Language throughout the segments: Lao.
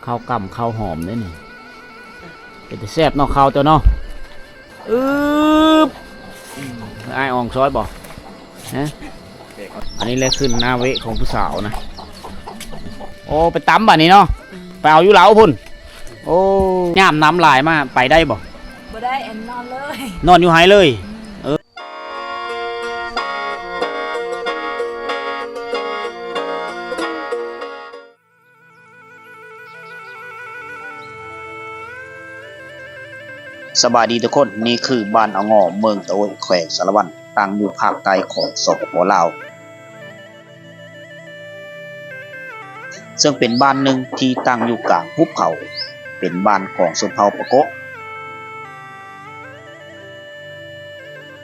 ເຂົ້າກ້ຳເຂົ້າຫອມເດ້ນີ້ ເປັນຕາແຊບເນາະ ເຂົ້າເຈົ້າເນາະ. ອຶບ ອ້າຍອອງຊອຍບໍ່? ຮະ ອັນນີ້ແຫຼະຄືນາເວະຂອງຜູ້ສາວນະ. ໂອ້ ໄປຕຳບາດນີ້ເນາະ ໄປເອົາຢູ່ເລົາພຸ້ນ. ໂອ້ ຍາມນ້ຳຫຼາຍມາໄປໄດ້ບໍ່? ບໍ່ໄດ້ ອັນນອນເລີຍ ນອນຢູ່ໄຮ່ເລີຍ. ເອີ ສະບາຍດີທຸກຄົນ, ນີ້ຄືບ້ານອາງໍ ເມືອງຕາໂອ້ຍ ແຂວງສາລະວັນ, ຕັ້ງຢູ່ພາກໃຕ້ຂອງ ສປປ ລາວ. ເຊິ່ງເປັນບ້ານໜຶ່ງທີ່ຕັ້ງຢູ່ກາງຫຸບເຂົາ, ເປັນບ້ານຂອງຊົນເຜົ່າປະໂກະ.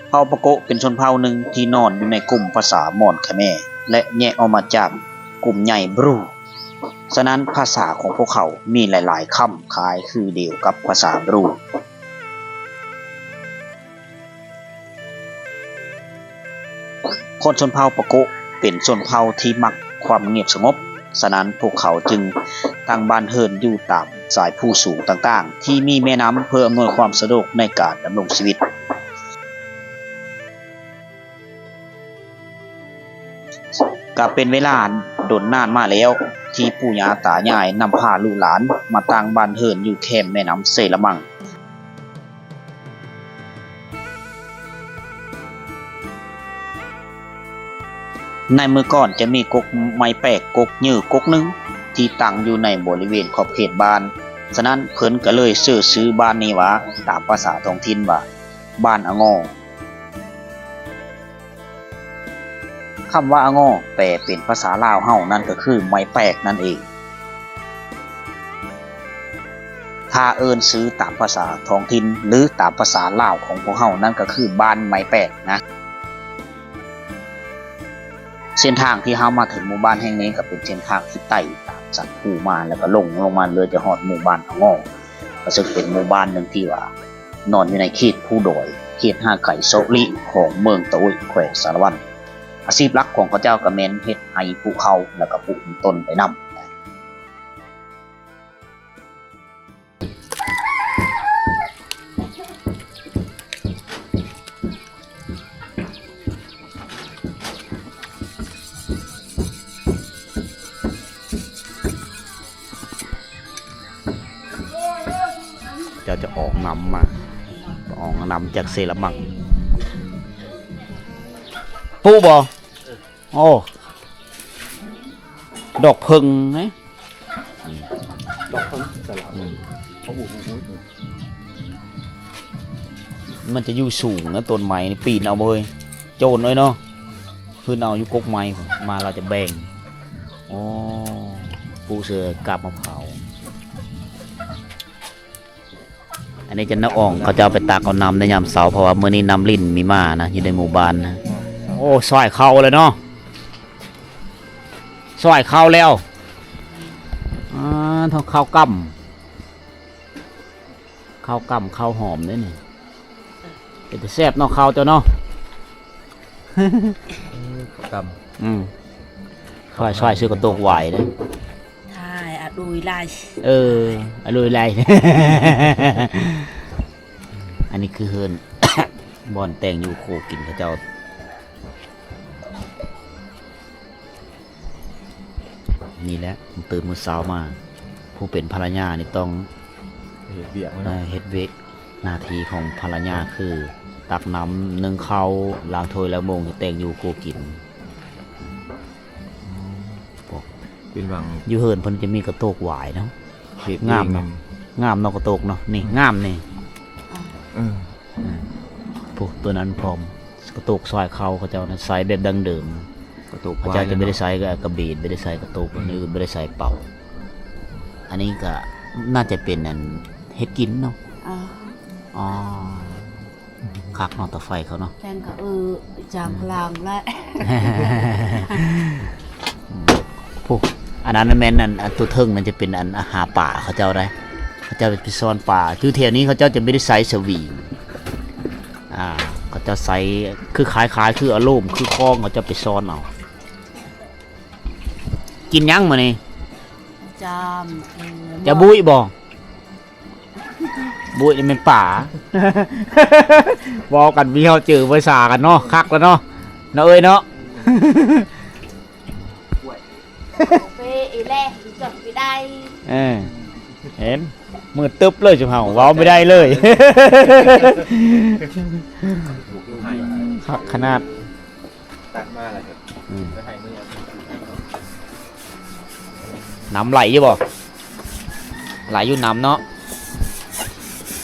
ເຜົ່າປະໂກະເປັນຊົນເຜົ່າໜຶ່ງທີ່ນອນຢູ່ໃນກຸ່ມພາສາມອນຂະແມ ແລະ ແຍກອອກມາຈາກກຸ່ມໃຫຍ່ບຣູ. ສະນັ້ນພາສາຂອງພວກເຂົາມີຫຼາຍໆຄຳຄ້າຍຄືດຽວກັບພາສາບຣູ. ຄົນຊົນເຜົ່າປະໂກະເປັນຊົນເຜົ່າທີ່ມັກຄວາມສະຫງົບສະຫງົບ, ສະນັ້ນພວກເຂົາຈຶ່ງຕັ້ງບ້ານເຮືອນຢູ່ຕາມສາຍພູສູງຕ່າງໆ ທີ່ມີແມ່ນ້ຳ ເພື່ອອຳນວຍຄວາມສະດວກໃນການດຳລົງຊີວິດ. ກະເປັນເວລາດົນນານມາແລ້ວ ທີ່ປູ່ຍ່າຕາຍາຍນຳພາລູກຫຼານມາຕັ້ງບ້ານເຮືອນຢູ່ແຄມແມ່ນ້ຳເຊລະມັງ. ໃນເມື່ອກ່ອນຈະມີກົກໄມ້ແປກ ກົກເຍີ ກົກໜຶ່ງ ທີ່ຕັ້ງຢູ່ໃນບໍລິເວນຂອບເຂດບ້ານ, ສະນັ້ນເພິ່ນກະເລີຍຊື່ຊື່ບ້ານນີ້ວ່າ ຕາມພາສາທ້ອງຖິ່ນວ່າ ບ້ານອາງໍ. ຄຳວ່າອາງໍ ແປເປັນພາສາລາວເຮົານັ້ນກະຄືໄມ້ແປກນັ້ນເອງ. ຖ້າເອີ້ນຊື່ຕາມພາສາທ້ອງຖິ່ນ ຫຼື ຕາມພາສາລາວຂອງພວກເຮົານັ້ນກະຄືບ້ານໄມ້ແປກນະ. ເສັ້ນທາງທີ່ເຮົາມາເຖິງໝູ່ບ້ານແຫ່ງນີ້ກະເປັນເສັ້ນທາງທີ່ໄຕ່ຕາມສັນພູມາ ແລ້ວກະລົງ ລົງມາເລື້ອຍຈະຮອດໝູ່ບ້ານອາງໍ ກະເຊິ່ງເປັນໝູ່ບ້ານໜຶ່ງທີ່ວ່າ ນອນຢູ່ໃນເຂດພູດອຍ ເຂດຫ່າງໄກສອກຫຼີກຂອງເມືອງຕາໂອ້ຍ ແຂວງສາລະວັນ. ອາຊີບຫຼັກຂອງເຂົາເຈົ້າກະແມ່ນເຮັດໄຮ່ປູກເຂົ້າ ແລ້ວກະປູກມັນຕົ້ນໄປນຳ. ເຈົ້າຈະອອກນຳມາ ອອກນຳຈາກເຊລະມັງ. ປູກບໍ່? ໂອ້ ດອກເຜິ້ງເດ້. ດອກເຜິ້ງສະຫຼາວ ອືມ ເຂົາປູກຢູ່ ມັນຈະຢູ່ສູງນະ ຕົ້ນໄມ້ນີ້ປີນເອົາເວີຍ ໂຈນເອີຍເນາະ. ຂຶ້ນເອົາຢູ່ກົກໄມ້ພຸ້ນ ມາລາວຈະແບ່ງ. ອໍ ປູເສືອກາບມະພ້າວ. ອັນນີ້ຈະນ້າອອງ ເຂົາເຈົ້າໄປຕັກເອົານ້ຳໃນຍາມເຊົ້າ ເພາະວ່າມື້ນີ້ນ້ຳລິນມີມານະ ຢູ່ໃນໝູ່ບ້ານນະ. ໂອ້ ຊອຍເຂົ້າແລ້ວເນາະ ຊອຍເຂົ້າແລ້ວ. ອ່າ ເຂົ້າກ້ຳ ເຂົ້າກ້ຳເຂົ້າຫອມເດ້ນີ້. ເປັນຕາແຊບເນາະ ເຂົ້າເຈົ້າເນາະ. ເອີ ເຂົ້າກ້ຳ ອືມ ຊອຍ ຊອຍຊື້ກະໂຕກຫວາຍເດ້. ຖ່າຍອະດຸຍໄລ ເອີ ອະດຸຍໄລ. ອັນນີ້ຄືເຮືອນ ບ່ອນແຕ່ງຢູ່ໂຄກິນເຂົາເຈົ້າ. ນີ້ແຫຼະ ຕື່ນມື້ເຊົ້າມາ ຜູ້ເປັນພັນລະຍານີ້ຕ້ອງ ເຮັດວຽກ ເອີ ເນາະ ເຮັດວຽກ. ໜ້າທີ່ຂອງພັນລະຍາຄື ຕັກນ້ຳ ໜຶ້ງເຂົ້າ ລ້າງຖ້ວຍລ້າງໂມງ ແຕ່ງຢູ່ຄົວກິນ. ເປັນຫວັງ ຢູ່ເຮືອນເພິ່ນຈະມີກະໂຕກຫວາຍເນາະ. ງາມເນາະ ງາມເນາະ ກະໂຕກເນາະ. ນີ້ ອືມ ງາມນີ້. ເອີ ອືມ ໂອ້ ໂຕນັ້ນພ້ອມ ກະໂຕກຊອຍເຂົ້າ ເຂົາເຈົ້ານະໃຊ້ແບບດັ້ງເດີມ. ກະໂຕກ ເຂົາເຈົ້າຈະບໍ່ໄດ້ໃຊ້ກະ ກະບີດ ບໍ່ໄດ້ໃຊ້ກະໂຕກ ອືມ ອື່ນບໍ່ໄດ້ໃຊ້ເປົາ. ອັນນີ້ກະໜ້າຈະເປັນອັນເຮັດກິນເນາະ. ອໍ ອໍ ຄັກເນາະ ເຕົາໄຟເຂົາເນາະ. ແຕ່ງກະ ເອີ ຈາມກະລາງແຫຼະ. ອືມ ໂອ້ ອັນນັ້ນແມ່ນອັນ ອັນຕົວເທິງນັ້ນຈະເປັນອັນຫາປາເຂົາເຈົ້າໄດ໋. ເຂົາເຈົ້າໄປຊ້ອນປາ ຢູ່ແຖວນີ້ເຂົາເຈົ້າຈະບໍ່ໄດ້ໃຊ້ສະຫວີງ. ອ່າ ເຂົາເຈົ້າໃຊ້ຄື ຄ້າຍໆ ຄືອາໂລມ ຄືຄອງ ເຂົາເຈົ້າໄປຊ້ອນເອົາ. ກິນຫຍັງມື້ນີ້? ເຈົ້າ ຈະບຸ້ຍບໍ່? ບຸ້ຍນີ້ແມ່ນປາ. ເວົ້າກັນມີເຮົາເຈີພາສາກັນເນາະ ຄັກແລ້ວເນາະ ເນາະເອີຍເນາະ. ເປອີແລະ ຈົດໄປໄດ້. ເອີ ເຫັນ ມືດຕຶບເລີຍ ຈຸເຮົາເວົ້າບໍ່ໄດ້ເລີຍ. ຄັກຂະໜາດ. ຕັກມາແລ້ວກໍ ອືມ ໄປໃຫ້ມື້ ນ້ຳໄຫຼຢູ່ບໍ່? ໄຫຼຢູ່ ນ້ຳເນາະ.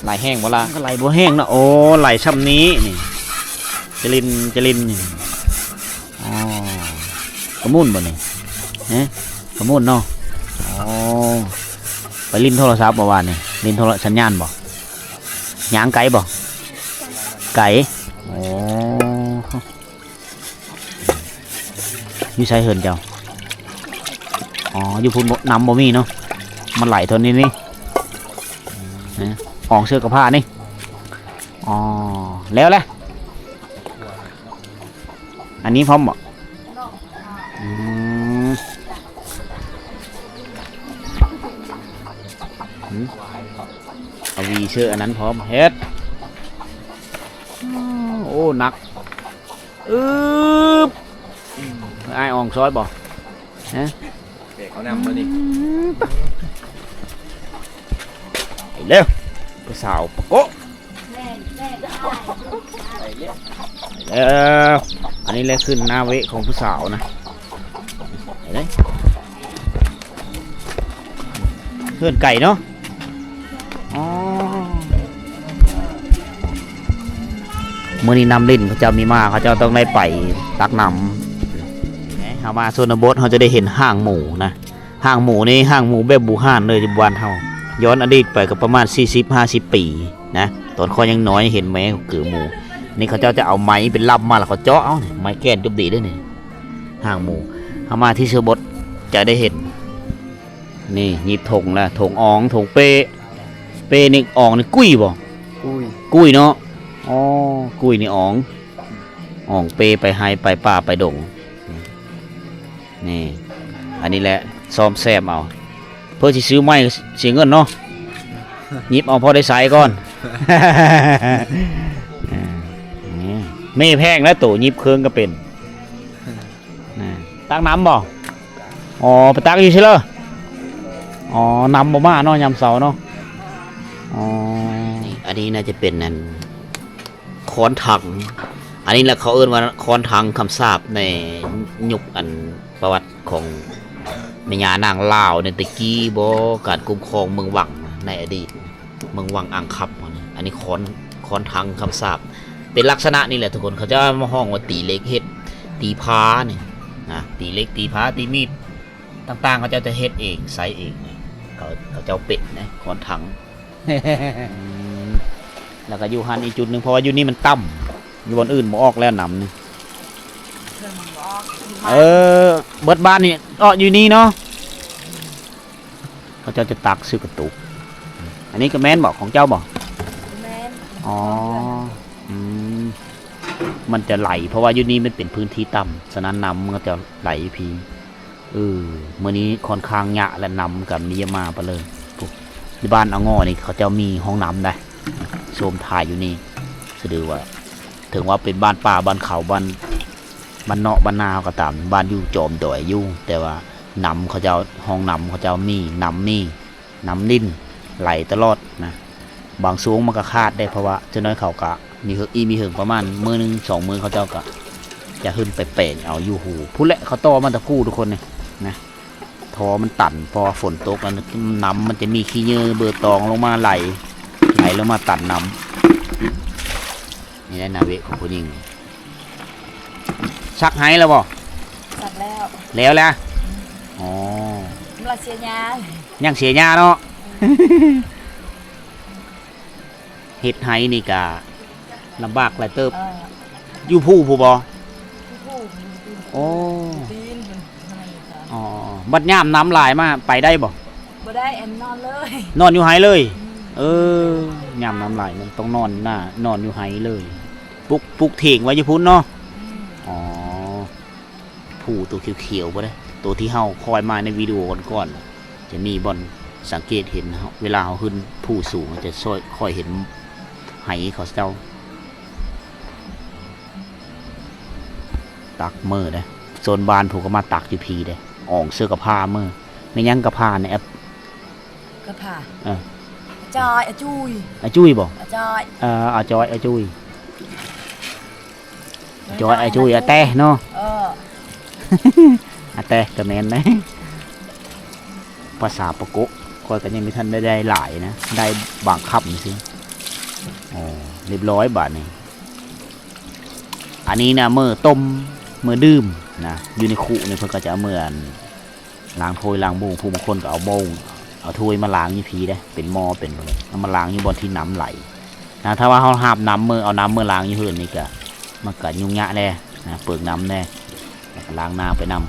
ໄຫຼແຮງບໍ່ລະ? ມັນກໍໄຫຼບໍ່ແຮງເນາະ. ໂອ້ ໄຫຼຊ່ຳນີ້ນີ້ ຈະລິນ ຈະລິນນີ້. ອໍ ກະມຸ້ນບໍ່ນີ້? ຮະ ກະມຸ້ນເນາະ. ອໍ ໄປຫຼິ້ນໂທລະສັບບໍ່ວານນີ້? ຫຼິ້ນໂທລະສັນຍານບໍ່? ຍ່າງໄກບໍ່? ໄກ. ອໍ ຢູ່ໃສເຮືອນເຈົ້າ? ອໍ ຢູ່ພຸ້ນບໍ່ ນ້ຳບໍ່ມີເນາະ ມັນໄຫຼເທົ່ານີ້ນີ້. ອືມ ອອງເສື້ອກັບຜ້ານີ້. ອໍ ແລ້ວແຫຼະ ອັນນີ້ພ້ອມບໍ່? ອືມ ອືມ ເອົາຫວີເສື້ອອັນນັ້ນພ້ອມ ເຮັດ. ໂອ້ ໜັກ. ອຶບ ອ້າຍອອງຊອຍບໍ່? ຮະ ແບກເອົານ້ຳບໍ່ນີ້? ອືມ ໄປເລັວ ຜູ້ສາວປະໂກະ. ແມ່ນ ແມ່ນ ໄປເລັວ ໄປເລີຍ. ອັນນີ້ແຫຼະຄືໜ້າເວະຂອງຜູ້ສາວນະ. ໄປເລີຍ ເຮືອນໄກເນາະ. ອໍ ມື້ນີ້ນ້ຳລິນເຂົາເຈົ້າມີມາ ເຂົາເຈົ້າຕ້ອງໄດ້ໄປຕັກນ້ຳ. ເຮົາມາຊົນນະບົດ ເຮົາຈະໄດ້ເຫັນຫ້າງໝູນະ. ຫ້າງໝູນີ້ ຫ້າງໝູແບບບູຮານເລີຍ ຢູ່ບ້ານເຮົາ ຍ້ອນອະດີດໄປກໍປະມານສີ່ສິບຫ້າສິບປີນະ. ຕອນຂ້ອຍຍັງນ້ອຍເຫັນແມ່ເກີໝູ ນີ້ເຂົາເຈົ້າຈະເອົາໄມ້ເປັນລຳມາ ແລ້ວເຂົາເຈາະເອົາ ໄມ້ແກ່ນຈົບດີເດ້ນີ້. ຫ້າງໝູ ເຮົາມາທີ່ຊົນນະບົດຈະໄດ້ເຫັນ. ນີ້ຫຍິບຖົງລະ ຖົງອອງ ຖົງເປ້ ເປ້ນີ້ອອງນີ້ກຸ້ຍບໍ່? ກຸ້ຍ ກຸ້ຍເນາະ. ອໍ ກຸ້ຍນີ້ອອງ ອອງເປ້ໄປໄຮ່ໄປປ່າໄປດົງ. ນີ້ ອັນນີ້ແຫຼະ ສ້ອມແຊມເອົາ ເພື່ອຊິຊື້ໃໝ່ເສຍເງິນເນາະ. ຫຍິບເອົາພໍໄດ້ໃຊ້ກ່ອນ. ເອີ ນີ້ ເມແພງແລ້ວ ໂຕຫຍິບເຄື່ອງກໍເປັນ. ນະ ຕັກນ້ຳບໍ່? ອໍ ໄປຕັກຢູ່ຊີ້ເລີ. ອໍ ນ້ຳບໍ່ມາເນາະ ຍາມເຊົ້າເນາະ. ອໍ ນີ້ ອັນນີ້ໜ້າຈະເປັນ ອັນ ຄ້ອນຖັງ. ອັນນີ້ລະເຂົາເອີ້ນວ່າຄ້ອນຖັງຄຳສາບ ໃນຍຸກ ອັນ ປະຫວັດຂອງແມ່ຍ່ານາງລາວໃນແຕ່ກີ້ບໍ ການຄຸ້ມຄອງເມືອງວັງໃນອະດີດ. ເມືອງວັງອ່າງຄຳ ອັນນີ້ຄ້ອນ ຄ້ອນຖັງຄຳສາບ ເປັນລັກສະນະນີ້ແຫຼະທຸກຄົນ. ເຂົາເຈົ້າມາຮ້ອງວ່າຕີເຫຼັກເຮັດ ຕີພ້ານີ້ນະ ຕີເຫຼັກ ຕີພ້າ ຕີມີດຕ່າງໆ ເຂົາເຈົ້າຈະເຮັດເອງ ໃຊ້ເອງ. ເຂົາ ເຂົາເຈົ້າເປັນນະ ຄ້ອນຖັງ. ອືມ ແລ້ວກໍຢູ່ຫັ້ນອີກຈຸດໜຶ່ງ ເພາະວ່າຢູ່ນີ້ມັນຕ່ຳ ຢູ່ບ່ອນອື່ນບໍ່ອອກແລ້ວນ້ຳນີ້. ເອີ ເບິດບ້ານນີ້ອອກຢູ່ນີ້ເນາະ. ເຂົາເຈົ້າຈະຕັກຊື້ກະຕຸກ. ອັນນີ້ກໍແມ່ນບໍ່? ຂອງເຈົ້າບໍ່? ແມ່ນ. ອໍ ອືມ ມັນຈະໄຫຼ ເພາະວ່າຢູ່ນີ້ມັນເປັນພື້ນທີ່ຕ່ຳ ສະນັ້ນນ້ຳມັນກໍຈະໄຫຼຢູ່ພີ້. ເອີ ມື້ນີ້ຂ້ອນຂ້າງຍະ ແລະ ນ້ຳກໍມີມາປະເລີຍ. ຢູ່ບ້ານອາງໍນີ້ເຂົາເຈົ້າມີຫ້ອງນ້ຳໄດ໋ ໂຊມຖ່າຍຢູ່ນີ້. ສະເດີວ່າ ເຖິງວ່າເປັນບ້ານປ່າ ບ້ານເຂົາ ບ້ານ ບ້ານນອກ ບ້ານນາເຮົາກໍຕາມ ບ້ານຢູ່ຈອມດອຍຢູ່ ແຕ່ວ່າ ນ້ຳເຂົາເຈົ້າ ຫ້ອງນ້ຳເຂົາເຈົ້າມີ ນ້ຳມີ ນ້ຳລິນໄຫຼຕະຫຼອດນະ. ບາງຊ່ວງມັນກໍຂາດເດ້ ເພາະວ່າເຈົ້ານ້ອຍເຂົາກໍມີເຫິກອີ່ມີເຫິງ ປະມານມື້ໜຶ່ງສອງມື້ ເຂົາເຈົ້າກໍຈະຂຶ້ນໄປແປງເອົາຢູ່ຮູພຸ້ນແຫຼະ. ເຂົາຕໍ່ມາແຕ່ພູ້ທຸກຄົນນີ້ນະ ທໍ່ມັນຕັນ ເພາະວ່າຝົນຕົກ ນ້ຳມັນຈະມີຂີ້ເຫຍື້ອເບີຕອງລົງມາໄຫຼ ໄຫຼລົງມາຕັນນ້ຳ. ນີ້ແຫຼະໜ້າເວະຂອງຜູ້ຍິງ. ສັກໄຮ່ແລ້ວບໍ່? ສັກແລ້ວ. ແລ້ວລະ? ອໍ ກຳລັງເສຍຫຍ້າ. ຍັງເສຍຫຍ້າເນາະ. ເຮັດໄຮ່ນີ້ກະລຳບາກຫຼາຍເຕີບ. ເອີ ຢູ່ພູພຸ້ນບໍ່? ຢູ່ພູ. ໂອ້ ຕີນ. ອໍ ບັດຍາມນ້ຳຫຼາຍມາໄປໄດ້ບໍ່? ບໍ່ໄດ້ ອັນ ນອນເລີຍ. ນອນຢູ່ໄຮ່ເລີຍ? ອືມ. ເອີ ຍາມນ້ຳຫຼາຍມັນຕ້ອງນອນນາ ນອນຢູ່ໄຮ່ເລີຍ. ປຸກ ປຸກຖຽງໄວ້ຢູ່ພຸ້ນເນາະ? ອືມ. ອໍ ພູໂຕຂຽວໆບໍ່ໄດ້ ໂຕທີ່ເຮົາຄ່ອຍມາໃນວິດີໂອກ່ອນໆ. ຈະມີບ່ອນສັງເກດເຫັນ ເວລາເຮົາຂຶ້ນພູສູງ ຈະຊ່ອຍ ຄ່ອຍເຫັນໄຫເຂົາເຈົ້າຕັກເມີເດ້. ໂຊນບ້ານຜູ້ກໍມາຕັກຢູ່ພີເດ້ ອອງເສື້ອກະພ້າເມີ. ແມ່ນຫຍັງກະພ້ານີ້ແອັບ? ກະພ້າ ເອີ ອາຈອຍ ອາຈຸຍ ອາຈຸຍບໍ່? ອາຈອຍ ເອີ ອາຈອຍ ອາຈຸຍ ອາຈອຍ ອາຈຸຍ ອາແຕເນາະ. ເອີ ອາແຕກະແມ່ນເດ້. ພາສາປາໂກະ ຂ້ອຍກະຍັງບໍ່ທັນໄດ້ ໄດ້ຫຼາຍນະ ໄດ້ບາງຄຳຊື່. ໂອ້ ລຽບຮ້ອຍບາດນີ້. ອັນນີ້ນະ ເມີຕົ້ມ ເມີດື່ມນະ. ຢູ່ໃນຄຸນີ້ເພິ່ນກະຈະເອົາເມືອ ລ້າງຖ້ວຍລ້າງໂມງ ຜູ້ບາງຄົນກໍເອົາໂມງ ເອົາຖ້ວຍມາລ້າງຢູ່ພີເດ້ ເປັນໝໍ້ເປັນ ເອົາມາລ້າງຢູ່ບ່ອນທີ່ນ້ຳໄຫຼນະ. ຖ້າວ່າເຮົາຫາບນ້ຳເມີ ເອົານ້ຳເມີລ້າງຢູ່ເຮືອນນີ້ກະ ມັນກະຫຍຸ້ງຍາກແດ່ນະ ເປືອງນ້ຳແດ່ ແລ້ວກະລ້າງໜ້າໄປນຳ.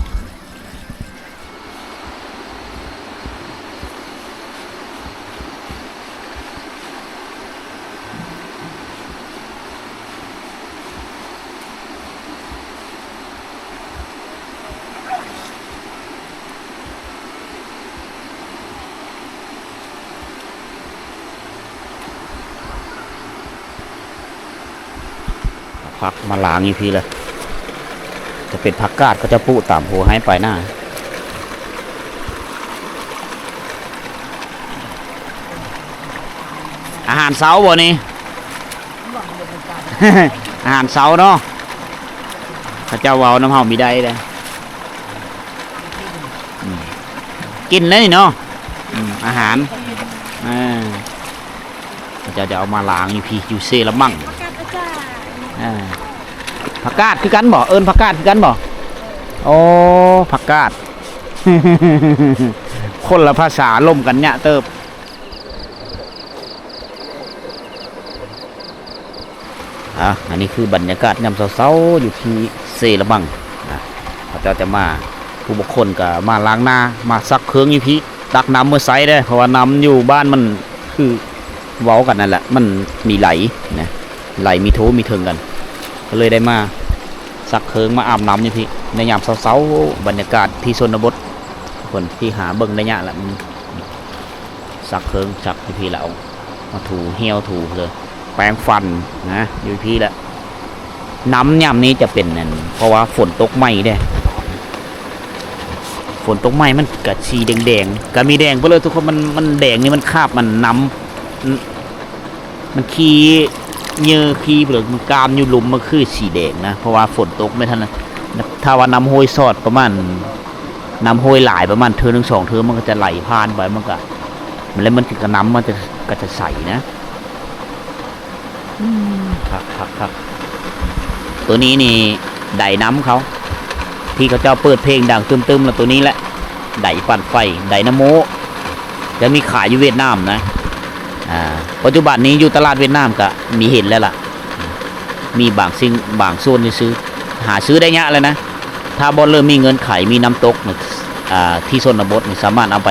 ຜັກມາລ້າງຢູ່ພີລະ ຈະເປັນຜັກກາດ ເຂົາເຈົ້າປູກຕາມຫົວໄຮ່ປາຍນາ. ອາຫານເຊົ້າບໍ່ນີ້? ອາຫານເຊົ້າເນາະ ເຂົາເຈົ້າເວົ້ານຳເຮົາມີໄດ້ເດ້. ອືມ ກິນໄດ້ນີ້ເນາະ. ອືມ ອາຫານ ເອີ ເຂົາເຈົ້າຈະເອົາມາລ້າງຢູ່ພີ ຢູ່ເຊລະມັງ. ເອີ ຜັກກາດຄືກັນບໍ່? ເອີ້ນຜັກກາດຄືກັນບໍ່? ໂອ້ ຜັກກາດ ຄົນລະພາສາ ລົມກັນຍະເຕີບ. ອ່າ ອັນນີ້ຄືບັນຍາກາດຍາມເຊົ້າໆ ຢູ່ທີ່ເຊລະບັງນະ. ເຂົາເຈົ້າຈະມາ ຜູ້ບາງຄົນກະມາລ້າງໜ້າ ມາຊັກເຄື່ອງຢູ່ພີ້ ຕັກນ້ຳມາໃຊ້ເດ້ ເພາະວ່ານ້ຳຢູ່ບ້ານມັນຄືເວົ້າກັນນັ້ນແຫຼະ ມັນມີໄຫຼນະ ໄຫຼມີໂທມີເທິງກັນ ກະເລີຍໄດ້ມາຊັກເຄື່ອງ ມາອາບນ້ຳຢູ່ພີ້ ໃນຍາມເຊົ້າໆ. ບັນຍາກາດທີ່ຊົນນະບົດ ຄົນທີ່ຫາເບິ່ງໄລຍະລະ ອືມ ຊັກເຄື່ອງ ຊັກຢູ່ພີ້ລະ ເອົາມາຖູ ຫ້ຽວຖູເລີຍ ແປງຟັນນະ ຢູ່ພີ້ລະ. ນ້ຳຍາມນີ້ຈະເປັນອັນ ເພາະວ່າຝົນຕົກໃໝ່ເດ້ ຝົນຕົກໃໝ່ມັນກະສີແດງໆ ກະມີແດງເບີດເລີຍທຸກຄົນ. ມັນ ມັນແດງນີ້ ມັນຄາບ ມັນນ້ຳ ມັນຂີ້ເຫຍື້ອ ຂີ້ເບາະ ມັນກາມຢູ່ລຸ່ມ ມັນຄືສີແດງນະ ເພາະວ່າຝົນຕົກແມ່ນຫັ້ນນະ. ຖ້າວ່ານ້ຳຫ້ວຍຊອດປະມານ ນ້ຳຫ້ວຍຫຼາຍປະມານເທີໜຶ່ງສອງເທີ ມັນກະຈະໄຫຼຜ່ານໄປ ມັນກະ ແລ້ວມັນກະ ນ້ຳມັນກະຈະໃສນະ. ອືມ ຄັກໆໆ ໂຕນີ້ນີ້ໄດນ້ຳເຂົາ ທີ່ເຂົາເຈົ້າເປີດເພງດັງຕຶ້ມໆ ລະໂຕນີ້ແຫຼະ ໄດປັ່ນໄຟ ໄດນະໂມ ຈະມີຂາຍຢູ່ຫວຽດນາມນະ. ອ່າ ປັດຈຸບັນນີ້ຢູ່ຕະຫຼາດຫວຽດນາມກະມີເຫັນແລ້ວລະ ມີບາງສິ່ງບາງສ່ວນຊື່ໆ ຫາຊື້ໄດ້ຍາກແລ້ວນະ. ຖ້າບ່ອນເລີ່ມມີເງື່ອນໄຂ ມີນ້ຳຕົກ ອ່າ ທີ່ຊົນນະບົດນີ້ ສາມາດເອົາໄປ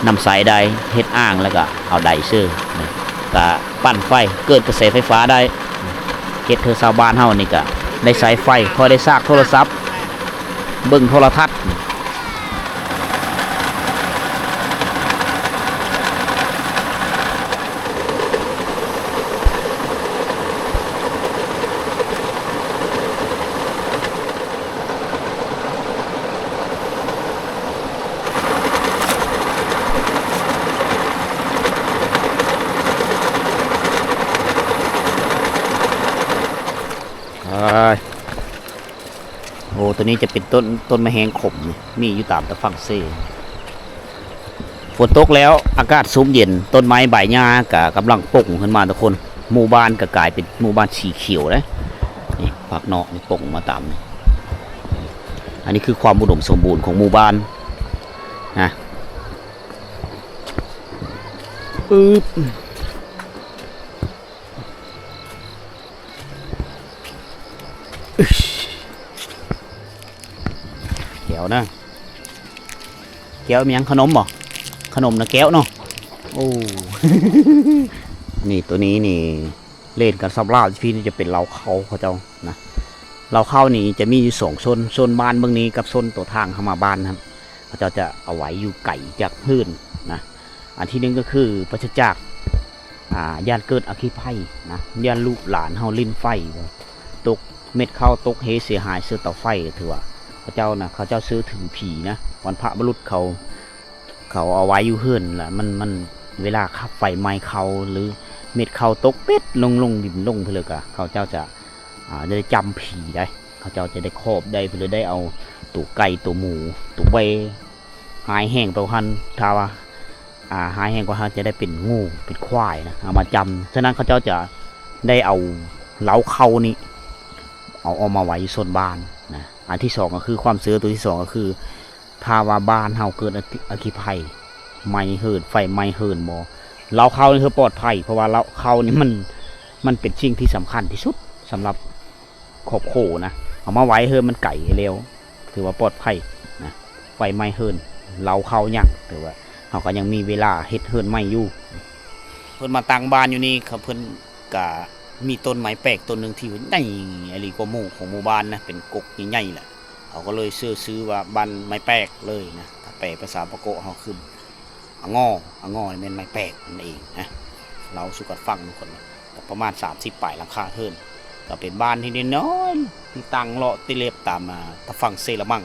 ນຳໃຊ້ໄດ້ ເຮັດອ່າງ ແລ້ວກະເອົາໄດເຊີນະ ກະ ປັ່ນໄຟ ເກີດກະແສໄຟຟ້າໄດ້ ເຮັດໃຫ້ຊາວບ້ານເຮົານີ້ກະໄດ້ໃຊ້ໄຟ ພໍໄດ້ຊາກໂທລະສັບ ເບິ່ງໂທລະທັດ. ໂອ້ ໂຕນີ້ຈະເປັນຕົ້ນ ຕົ້ນໝາກແຮງຂົມ ມີຢູ່ຕາມຕະຝັ່ງເຊ. ຝົນຕົກແລ້ວ ອາກາດຊຸ່ມເຢັນ ຕົ້ນໄມ້ໃບຫຍ້າກະກຳລັງປົ່ງຂຶ້ນມາທຸກຄົນ. ໝູ່ບ້ານກະກາຍເປັນໝູ່ບ້ານສີຂຽວເດ້. ນີ້ ຜັກນອກນີ້ປົ່ງມາຕາມນີ້. ອັນນີ້ຄືຄວາມອຸດົມສົມບູນຂອງໝູ່ບ້ານນະ. ອືບ ແກ້ວນະ ແກ້ວແມ່ນຫຍັງ? ຂະໜົມບໍ່? ຂະໜົມນະແກ້ວເນາະ. ໂອ້ ນີ້ ໂຕນີ້ນີ້ ເລ່ນກັນສັບຫຼາວຢູ່ພີ້ນີ້ຈະເປັນເລົ້າເຂົ້າເຂົາເຈົ້ານະ. ເລົ້າເຂົ້ານີ້ຈະມີຢູ່ສອງໂຊນ ໂຊນບ້ານເບິ່ງນີ້ກັບໂຊນໂຕທາງເຂົ້າມາບ້ານຫັ້ນ. ເຂົາເຈົ້າຈະເອົາໄວ້ຢູ່ໄກຈາກເຮືອນນະ. ອັນທີໜຶ່ງກໍຄືປາສະຈາກ ອ່າ ຢ້ານເກີດອັກຄີໄພນະ, ຢ້ານລູກຫຼານເຮົາຫຼິ້ນໄຟຕົກເມັດເຂົ້າຕົກເຮເສຍຫາຍເຊື້ອເຕົາໄຟ. ຖືວ່າເຂົາເຈົ້ານະ ເຂົາເຈົ້າເຊື່ອຖືຜີນະ, ບັນພະບຸລຸດເຂົາ ເຂົາເອົາໄວ້ຢູ່ເຮືອນລະ ມັນ ມັນ ເວລາໄຟໄໝ້ເຂົ້າ ຫຼື ເມັດເຂົ້າຕົກເປັດລົງ ລົງດິນລົງພຸ້ນເລີຍ ກະເຂົາເຈົ້າຈະ ອ່າ ຈະໄດ້ຈຳຜີໄດ້, ເຂົາເຈົ້າຈະໄດ້ຂອບໄດ້ ເພິ່ນເລີຍໄດ້ເອົາໂຕໄກ່ ໂຕໝູ ໂຕແບ້ ຮ້າຍແຮງໄປກວ່າຫັ້ນ ຖ້າວ່າ ອ່າ ຮ້າຍແຮງກວ່າຫັ້ນຈະໄດ້ເປັນງູ ເປັນຄວາຍນະ ເອົາມາຈຳ. ສະນັ້ນເຂົາເຈົ້າຈະໄດ້ເອົາເລົ້າເຂົ້ານີ້ ເອົາອອກມາໄວ້ຢູ່ໂຊນບ້ານນະ. ອັນທີສອງກໍຄືຄວາມເຊື່ອ ໂຕທີສອງກໍຄື ຖ້າວ່າບ້ານເຮົາເກີດອັກຄີໄພ ໄໝ້ເຮືອນ ໄຟໄໝ້ເຮືອນບໍ ເລົ້າເຂົ້ານີ້ຄືປອດໄພ ເພາະວ່າເລົ້າເຂົ້ານີ້ມັນ ມັນເປັນສິ່ງທີ່ສຳຄັນທີ່ສຸດສຳລັບຄອບຄົວນະ. ເອົາມາໄວ້ເຮືອນມັນໄກແລ້ວ ຖືວ່າປອດໄພນະ, ໄຟໄໝ້ເຮືອນ ເລົ້າເຂົ້າຫຍັງ ຖືວ່າເຮົາກໍຍັງມີເວລາເຮັດເຮືອນໃໝ່ຢູ່. ເພິ່ນມາຕັ້ງບ້ານຢູ່ນີ້ ເຂົາ ເພິ່ນກະມີຕົ້ນໄມ້ແປກຕົ້ນໜຶ່ງທີ່ໃຫຍ່ອີ່ຫຼີກວ່າໝູ່ຂອງໝູ່ບ້ານນະ, ເປັນກົກໃຫຍ່ໆແຫຼະ. ເຂົາກໍເລີຍເຊື່ອຊື່ວ່າບ້ານໄມ້ແປກເລີຍນະ, ຖ້າແປພາສາປາໂກະເຮົາຄືອາງໍ, ອາງໍນີ້ແມ່ນໄມ້ແປກນັ້ນເອງນະ. ເລົ່າສູ່ກັນຟັງທຸກຄົນນະ, ກໍປະມານສາມສິບປາຍຫຼັງຄາເຮືອນ, ກໍເປັນບ້ານທີ່ນ້ອຍໆ ທີ່ຕັ້ງເລາະຕິເລັບຕາມ ອ່າ ຕາຝັ່ງເຊລະມັງ,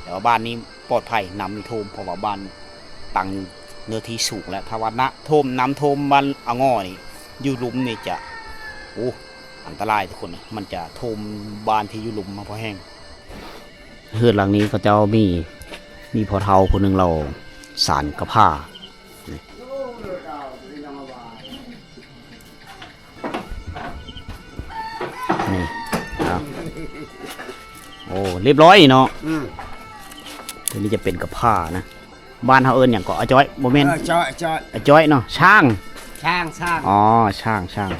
ແຕ່ວ່າບ້ານນີ້ປອດໄພ ນ້ຳບໍ່ຖ້ວມ ເພາະວ່າບ້ານຕັ້ງຢູ່ເນື້ອທີ່ສູງ ແລະ ຖ້າວ່ານ້ຳຖ້ວມ ນ້ຳຖ້ວມບ້ານອາງໍນີ້ ຢູ່ລຸ່ມນີ້ຈະ ໂອ້ ອັນຕະລາຍທຸກຄົນນະ, ມັນຈະຖ້ວມບ້ານທີ່ຢູ່ລຸ່ມມາພໍແຮງ. ເຮືອນຫຼັງນີ້ເຂົາເຈົ້າມີ ມີພໍ່ເຖົ້າຜູ້ໜຶ່ງລາວສານກະພ້າ ນີ້ ເອົາ ໂອ້ ລຽບຮ້ອຍເນາະ. ອືມ ຕົວນີ້ຈະເປັນກະພ້ານະ. ບ້ານເຮົາເອີ້ນຫຍັງເກາະ? ອາຈ້ອຍ ບໍ່ແມ່ນ? ເອີ ຈ້ອຍ ຈ້ອຍ ອາຈ້ອຍເນາະ. ຊ້າງ ຊ້າງ ຊ້າງ ອໍ ຊ້າງ ຊ້າງ.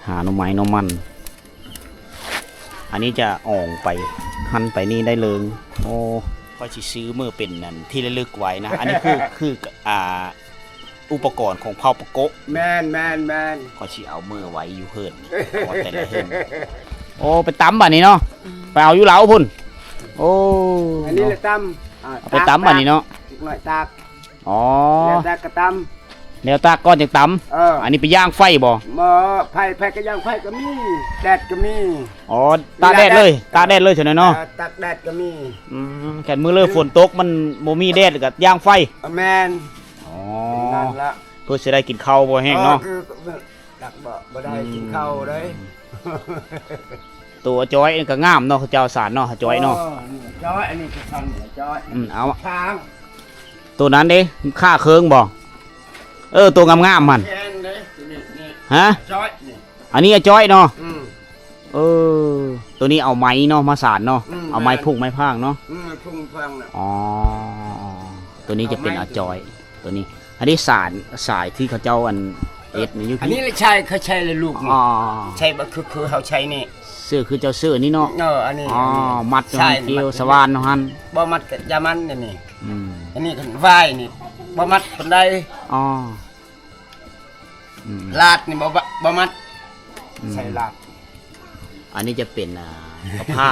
ຫາໜໍ່ໄມ້ໜໍ່ມັນ. ອັນນີ້ຈະອອງໄປຫັ້ນໄປນີ້ໄດ້ເລີຍ. ໂອ້ ຂ້ອຍຊິຊື້ເມືອເປັນອັນທີ່ລະລຶກໄວ້ນະ. ອັນນີ້ຄື ຄື ອ່າ ອຸປະກອນຂອງເຜົ່າປາໂກະ. ແມ່ນ ແມ່ນ ແມ່ນ. ຂ້ອຍຊິເອົາເມືອໄວ້ຢູ່ເຮືອນ ຂອງແຕ່ລະເຮືອນ. ໂອ້ ໄປຕຳບາດນີ້ເນາະ. ອືມ ໄປເອົາຢູ່ເລົາພຸ້ນ. ໂອ້ ອັນນີ້ລະຕຳ ເອົາໄປຕຳບາດນີ້ເນາະ. ເດັກນ້ອຍຕາກ ອໍ ແລ້ວແຕ່ກະຕຳ ແລ້ວຕາກກ່ອນຈັ່ງຕຳ. ເອີ ອັນນີ້ໄປຢ່າງໄຟບໍ? ບໍ່ ໄຟ ໄຟກະຢ່າງໄຟກະມີ ແດດກະມີ. ອໍ ຕາກແດດເລີຍ ຕາກແດດເລີຍຊັ້ນເນາະ. ເອີ ຕາກແດດກະມີ. ອືມ ຄັນມື້ເລີຝົນຕົກມັນບໍ່ມີແດດກະຢ່າງໄຟ. ເອີ ແມ່ນ. ອໍ ນັ້ນລະ ເພື່ອຊິໄດ້ກິນເຂົ້າພໍແຮງເນາະ. ເອີ ຄື ຕັກບໍ່ ບໍ່ໄດ້ ອືມ ກິນເຂົ້າເດ້. ໂຕອາຈ້ອຍນີ້ກໍງາມເນາະ ເຂົາເຈົ້າສານເນາະ ອາຈ້ອຍເນາະ. ເອີ ນີ້ອາຈ້ອຍ ອັນນີ້ຄືກັນ ອາຈ້ອຍ. ອືມ ເອົາ ຊ້າງ ໂຕນັ້ນເດ້ ຂ້າເຄີງບໍ? ເອີ ໂຕງາມໆຫັ້ນ. ແມ່ນເດ້ ນີ້ ນີ້ ຮະ? ອາຈ້ອຍນີ້ ອັນນີ້ອາຈ້ອຍເນາະ. ອືມ ເອີ ໂຕນີ້ເອົາໄມ້ເນາະ ມາສານເນາະ. ອືມ ເອົາໄມ້ ແມ່ນ ພຸ້ງໄມ້ພາງເນາະ. ອືມ ໄມ້ພຸ້ງໄມ້ພາງນະ. ອໍ ໂຕນີ້ຈະເປັນອາຈ້ອຍ. ໂຕນີ້ ອັນນີ້ສານ ສາຍທີ່ເຂົາເຈົ້າອັນເຮັດນີ້ຢູ່. ອັນນີ້ລະໃຊ້ ເຂົາໃຊ້ລະລູກນີ້. ອໍ ໃຊ້ບໍ່ຄື ຄືເຮົາໃຊ້ນີ້. ເຊື່ອຄືເຈົ້າເຊື່ອນີ້ເນາະ. ເອີ ອັນນີ້ ອໍ ອັນນີ້ມັດຢູ່ຫັ້ນ ສາຍມັດຢູ່ ກຽວສະຫວ່ານເນາະຫັ້ນ. ບໍ່ມັດກະຢ່າມັດນີ້. ອືມ ອັນນີ້ຄັນຫວາຍນີ້ບໍ່ມັດປານໃດ. ອໍ ອືມ ລາດນີ້ບໍ່ ບໍ່ມັດ. ອືມ ໃສ່ລາດ. ອັນນີ້ຈະເປັນ ອ່າ ກະພ້າ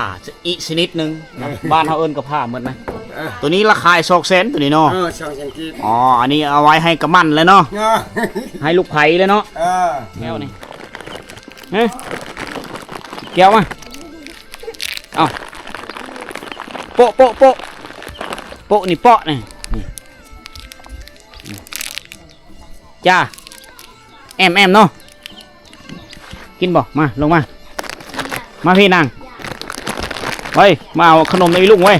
ອີກຊະນິດໜຶ່ງນະ. ເອີ ບ້ານເຮົາເອີ້ນກະພ້າໝົດນະ. ເອີ ໂຕນີ້ລາຄາສອງແສນ ໂຕນີ້ເນາະ. ເອີ ສອງແສນກີບ. ອໍ ອັນນີ້ເອົາໄວ້ໃຫ້ກຳໝັ້ນແຫຼະເນາະ. ເອີ ໃຫ້ລູກໃພ້ແຫຼະເນາະ. ເອີ ແກ້ວນີ້ ຮະ ແກ້ວມາ. ເອົາ ໂປະ ໂປະ ໂປະ ໂປະນີ້ ເປາະນີ້. ນີ້ ຈ້າ ແອມ ແອມເນາະ. ກິນບໍ່? ມາ ລົງມາ ມາພີ້ນາງ. ເຮີ້ຍ ມາເອົາຂະໜົມນຳອີລຸງເວີຍ.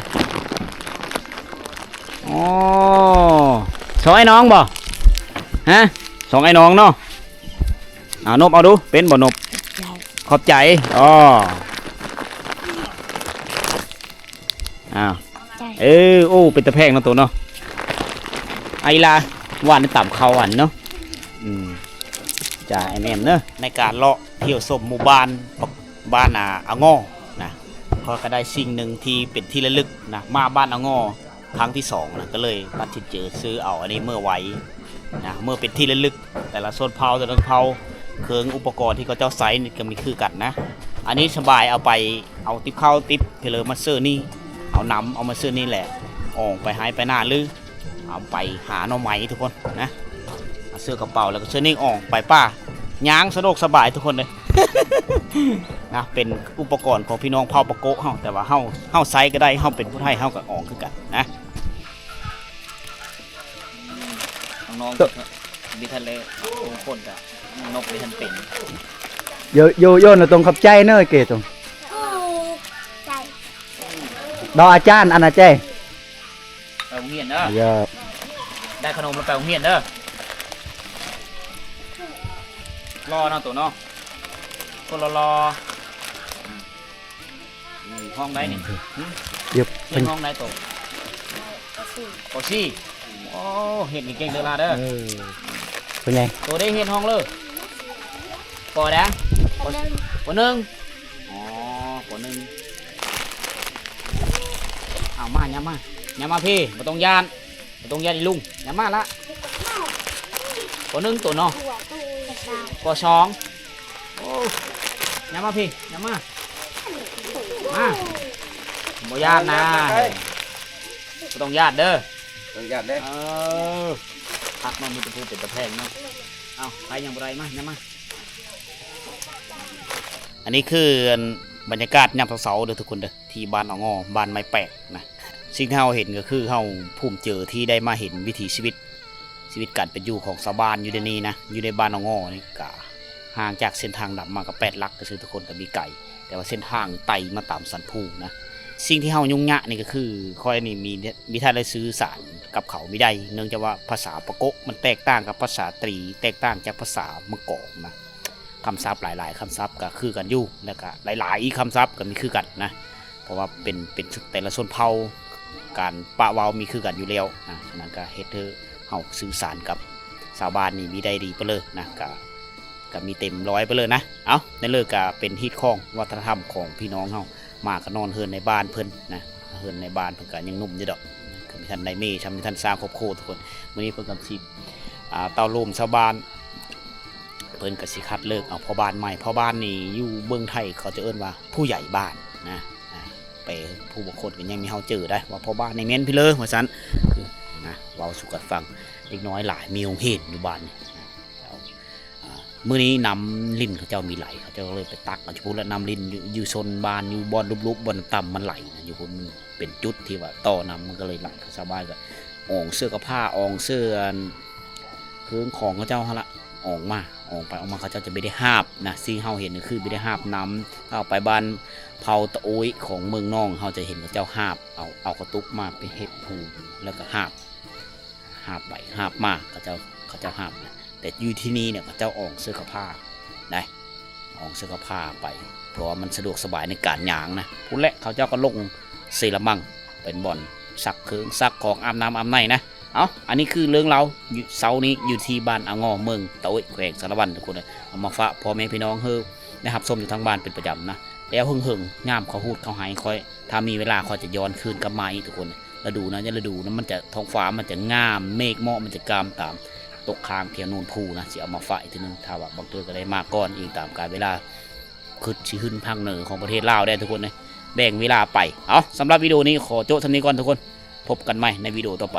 ອໍ ສອງອ້າຍນ້ອງບໍ່? ຮະ? ສອງອ້າຍນ້ອງເນາະ. ເອົາ ນົບເອົາດູ ເປັນບໍ່ນົບ? ຂອບໃຈ. ອໍ ອ້າວ ເອີ ໂອ້ ເປັນຕາແພງເນາະໂຕເນາະ. ອາ ອີ່ຫຼ້າ ຫວານຕຳເຂົ້າອັນເນາະ. ອືມ ຈ້າ ແອມໆເດີ ໃນການເລາະທ່ຽວຊົມໝູ່ບ້ານ ບ້ານ ອ່າ ອາງໍນະ, ຂ້ອຍກໍໄດ້ສິ່ງໜຶ່ງທີ່ເປັນທີ່ລະລຶກນະ, ມາບ້ານອາງໍຄັ້ງທີສອງນະ, ກໍເລີຍຕັດສິນໃຈຊື້ເອົາອັນນີ້ເມືອໄວ້ນະ, ເມືອເປັນທີ່ລະລຶກ. ແຕ່ລະຊົນເຜົ່າ ແຕ່ລະຊົນເຜົ່າ ເຄື່ອງອຸປະກອນທີ່ເຂົາເຈົ້າໃຊ້ນີ້ກໍມີຄືກັນນະ. ອັນນີ້ສະບາຍ ເອົາໄປ ເອົາຕິບເຂົ້າຕິບ ເພເລີມາເຊີນີ້ ເອົານ້ຳ ເອົາມາເຊີນີ້ແຫຼະ. ອອກໄປໄຮ່ໄປນາ ຫຼືເອົາໄປຫາໜໍ່ໄມ້ທຸກຄົນນະ. ເອົາເສື້ອກະເປົາ ແລ້ວກໍເສື້ອໜິງອອກໄປປ່າ ຍ່າງສະດວກສະບາຍທຸກຄົນເລີຍນະ. ເປັນອຸປະກອນຂອງພີ່ນ້ອງເຜົ່າປາໂກະເຮົາ ແຕ່ວ່າເຮົາ ເຮົາໃຊ້ກໍໄດ້ ເຮົາເປັນຜູ້ໄທເຮົາກໍອອກຄືກັນນະ. ນ້ອງໆ ມີທັນເລີຍ ບາງຄົນກໍ ນົບມີທັນເປັນ. ໂຢ ໂຢ ໂຢນະຕົງ ຂອບໃຈເນີເກຕົງ ຂອບໃຈ ດອກອາຈານອັນນະເຈ້. ໄປໂຮງຮຽນເດີ ໄດ້ຂະໜົມແລ້ວໄປໂຮງຮຽນເດີ. ຫຼໍ່ເນາະໂຕເນາະ ຄົນຫຼໍ່ໆ. ອືມ ຫ້ອງໃດນີ້? ຫຶ? ຮຽນຫ້ອງໃດໂຕ? ປໍສີ່ ປໍສີ່. ໂອ້ ຮຽນເກັ່ງໆເດີຫຼາເດີ. ເອີ ພໍ່ໃຫຍ່ ໂຕໄດ້ຮຽນຫ້ອງເລີ? ປໍໃດ? ປໍໜຶ່ງ ປໍໜຶ່ງ. ອໍ ປໍໜຶ່ງ. ເອົາມາ ຫຍັບມາ ຫຍັບມາພີ້ ບໍ່ຕ້ອງຢ້ານ ບໍ່ຕ້ອງຢ້ານອີລຸງ ຫຍັບມາລະ. ປໍໜຶ່ງໂຕເນາະ ປໍສອງ. ໂອ້ ຫຍັບມາພີ້ ຫຍັບມາ ມາ ບໍ່ຢ້ານນະ ບໍ່ຕ້ອງຢ້ານເດີ ບໍ່ຕ້ອງຢ້ານເດີ. ເອີ ຄັກເນາະ ມີແຕ່ຜູ້ເປັນຕາແພງເນາະ. ເອົາ ໃຜຍັງບໍ່ໄດ້ ມາ ຫຍັບມາ. ອັນນີ້ຄື ອັນ ບັນຍາກາດຍາມເຊົ້າໆເດີທຸກຄົນເດີ ທີ່ບ້ານອະງໍ ບ້ານໄມ້ແປກນະ. ສິ່ງທີ່ເຮົາເຫັນກໍຄືເຮົາພູມໃຈທີ່ໄດ້ມາເຫັນວິຖີຊີວິດ ຊີວິດການເປັນຢູ່ຂອງຊາວບ້ານຢູ່ໃນນີ້ນະ ຢູ່ໃນບ້ານອະງໍນີ້. ກະຫ່າງຈາກເສັ້ນທາງດຳມາກໍແປດຫຼັກຊື່ໆ ທຸກຄົນ ກໍມີໄກ ແຕ່ວ່າເສັ້ນທາງໄຕ່ມາຕາມສັນພູນະ. ສິ່ງທີ່ເຮົາຫຍຸ້ງຍາກນີ້ກໍຄື ຂ້ອຍນີ້ມີ ມີທ່ານໄດ້ສື່ສານກັບເຂົາບໍ່ໄດ້ ເນື່ອງຈາກວ່າພາສາປາໂກະມັນແຕກຕ່າງກັບພາສາຕຣີ ແຕກຕ່າງຈາກພາສາເມືອງກອງນະ. ຄຳສັບຫຼາຍໆ ຄຳສັບກໍຄືກັນຢູ່ ແລ້ວກໍຫຼາຍໆອີກຄຳສັບກໍມີຄືກັນນະ ເພາະວ່າເປັນ ເປັນແຕ່ລະຊົນເຜົ່າ ການປະເວົ້າມີຄືກັນຢູ່ແລ້ວນະ. ສະນັ້ນກໍເຮັດໃຫ້ເຮົາສື່ສານກັບຊາວບ້ານນີ້ມີໄດ້ດີປະເລີນະ ກໍ ກໍມີເຕັມຮ້ອຍປະເລີນະ. ເອົ້າ ນັ້ນເລີຍກໍເປັນຮີດຄອງວັດທະນະທຳຂອງພີ່ນ້ອງເຮົາ ມາກໍນອນເຮືອນໃນບ້ານເພິ່ນນະ. ເຮືອນໃນບ້ານເພິ່ນກໍຍັງໜຸ່ມຢູ່ດອກ ກໍມີທ່ານນາຍເມ ຊ່ຳມີທ່ານສ້າງຄອບຄົວທຸກຄົນ. ມື້ນີ້ເພິ່ນກໍຊິ ອ່າ ເຕົ້າໂລມຊາວບ້ານ ເພິ່ນກໍຊິຄັດເລືອກເອົາພໍ່ບ້ານໃໝ່. ພໍ່ບ້ານນີ້ຢູ່ເມືອງໄທເຂົາຈະເອີ້ນວ່າຜູ້ໃຫຍ່ບ້ານນະ ອ່າ ແປຜູ້ບາງຄົນກໍຍັງມີເຮົາເຈີໄດ້ວ່າພໍ່ບ້ານໃນແມ່ນພີ້ເລີວ່າຊັ້ນນະ. ເວົ້າສູ່ກັນຟັງ ເດັກນ້ອຍຫຼາຍ ມີໂຮງຮຽນຢູ່ບ້ານນີ້ນະ. ອ່າ ມື້ນີ້ນ້ຳລິນເຂົາເຈົ້າມີໄຫຼ ເຂົາເຈົ້າກໍເລີຍໄປຕັກເອົາຢູ່ພຸ້ນລະ ນ້ຳລິນຢູ່ ຢູ່ຊົນບ້ານ ຢູ່ບ່ອນຫຼຸບໆ ບ່ອນຕ່ຳໆ ມັນໄຫຼນະ ຢູ່ພຸ້ນມັນເປັນຈຸດທີ່ວ່າຕໍ່ນ້ຳ ມັນກໍເລີຍໄຫຼ. ຊາວບ້ານກໍອອງເສື້ອກະພ້າ ອອງເສື້ອ ອັນ ເຄື່ອງຂອງເຂົາເຈົ້າຫັ້ນລະ ອອກມາ ອອກໄປອອກມາ ເຂົາເຈົ້າຈະບໍ່ໄດ້ຫາບນະ. ສິ່ງເຮົາເຫັນກໍຄືບໍ່ໄດ້ຫາບນ້ຳ. ຖ້າເຮົາໄປບ້ານເຜົ່າຕະໂອ້ຍຂອງເມືອງໜອງ ເຮົາຈະເຫັນເຂົາເຈົ້າຫາບ ເອົາ ເອົາກະຕຸກມາໄປເຮັດຮູ ແລ້ວກໍຫາບ ຫາບໄປຫາບມາ ເຂົາເຈົ້າ ເຂົາເຈົ້າຫາບນະ. ແຕ່ຢູ່ທີ່ນີ້ເນຍ ເຂົາເຈົ້າອອງເສື້ອກະພ້າໄດ໋ ອອງເສື້ອກະພ້າໄປ ເພາະວ່າມັນສະດວກສະບາຍໃນການຍ່າງນະ. ພຸ້ນແຫຼະ ເຂົາເຈົ້າກໍລົງເຊລະມັງ ເປັນບ່ອນຊັກເຄື່ອງຊັກຂອງ ອາບນ້ຳອາບໃນນະ. ເອົ້າ ອັນນີ້ຄືເລື່ອງລາວເຊົ້ານີ້ ຢູ່ທີ່ບ້ານອາງໍ ເມືອງຕະໂອ້ຍ ແຂວງສາລະວັນ ທຸກຄົນເອີຍ. ເອົາມາຝາກພໍ່ແມ່ພີ່ນ້ອງເຮົາໄດ້ຮັບຊົມຢູ່ທາງບ້ານເປັນປະຈຳນະ. ແລ້ວເຫິງໆ ຍາມເຂົາຫູດເຂົາໄຫ້ຂ້ອຍ ຖ້າມີເວລາຂ້ອຍຈະຍ້ອນຄືນກັບມາອີກ ທຸກຄົນ. ລະດູນະ ຍາມລະດູນະ ມັນຈະ ທ້ອງຟ້າມັນຈະງາມ ເມກເໝາະມັນຈະງາມຕາມຕົກຄ້າງແຖວໂນນພູນະ. ຊິເອົາມາຝາກອີກເທື່ອໜຶ່ງ ຖ້າວ່າບາງເທື່ອກໍໄດ້ມາກ່ອນອີງຕາມການເວລາ ຄຶດຊິຂຶ້ນພາກເໜືອຂອງປະເທດລາວໄດ້ ທຸກຄົນເອີຍ. ແບ່ງເວລາໄປ. ເອົາ ສຳລັບວິດີໂອນີ້ຂໍໂຈະສ່ຳນີ້ກ່ອນ ທຸກຄົນ. ພົບກັນໃໝ່ໃນວິດີໂອຕໍ່ໄປ.